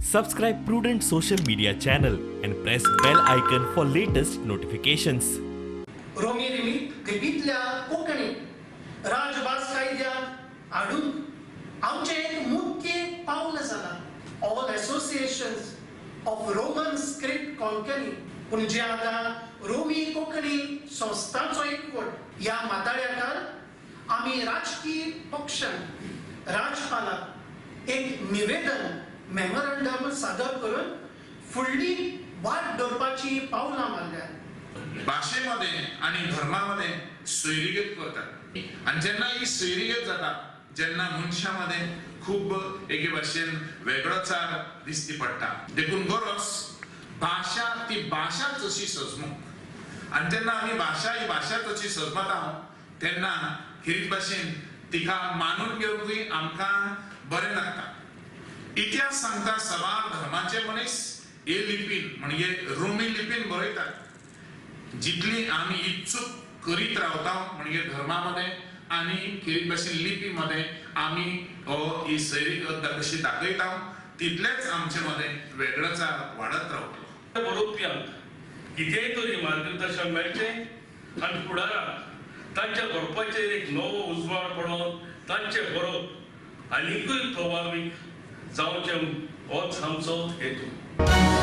Subscribe Prudent social media channel and press bell icon for latest notifications. रोमी लिपींतल्या कोंकणी राजभास कायद्याक हाडून आमचें एक मुख्य पावल जालां. All associations of Roman script Konkani, पूण जे आतां रोमी कोंकणी संस्थांचो एकवट ह्या माथाळ्याखाल आमी राजकीय पक्षांक, राजपालाक एक निवेदन, मेमोरंडम सादर करून फुडली वाट धरपाची पावलां मारल्यात. भाशेमध्ये आणि धर्मामध्ये सोयरीगत करतात आणि जेन्ना ही सोयरीगत जाता जेन्ना मनशामध्ये खूब एके भाशेन वेगळोचार दिसती पडटा. देखून गरज भाशा ती भाशा तशी सजमूंक आनी जेन्ना आमी भाशा ही भाशा तशी सजमता तेन्ना खेरीत भाशेन तिका मानून घेवंकूय आमकां बरें लागता. इतिहास सांगता सबार धर्माचे मनीस हे लिपीन म्हणजे रोमी लिपीन बरयतात. जितली आमी ही चूक करीत रावता म्हणजे धर्मामध्ये आनी खेरीत भाशेन लिपीमध्ये आमी हो ही सैरीगत कशी दाखयता तितलेच आमचे मदें वेगळोचार वाडत रावतलो. बरोवप्यांक कितेंय तरी मार्गदर्शन मेळचें आनी फुडाराक तांच्या बरोवपाचेर एक नवो उजवाड पडोवन तांचें बरोवप आनिकूय प्रभावीक जावचें होच आमचो हेतू.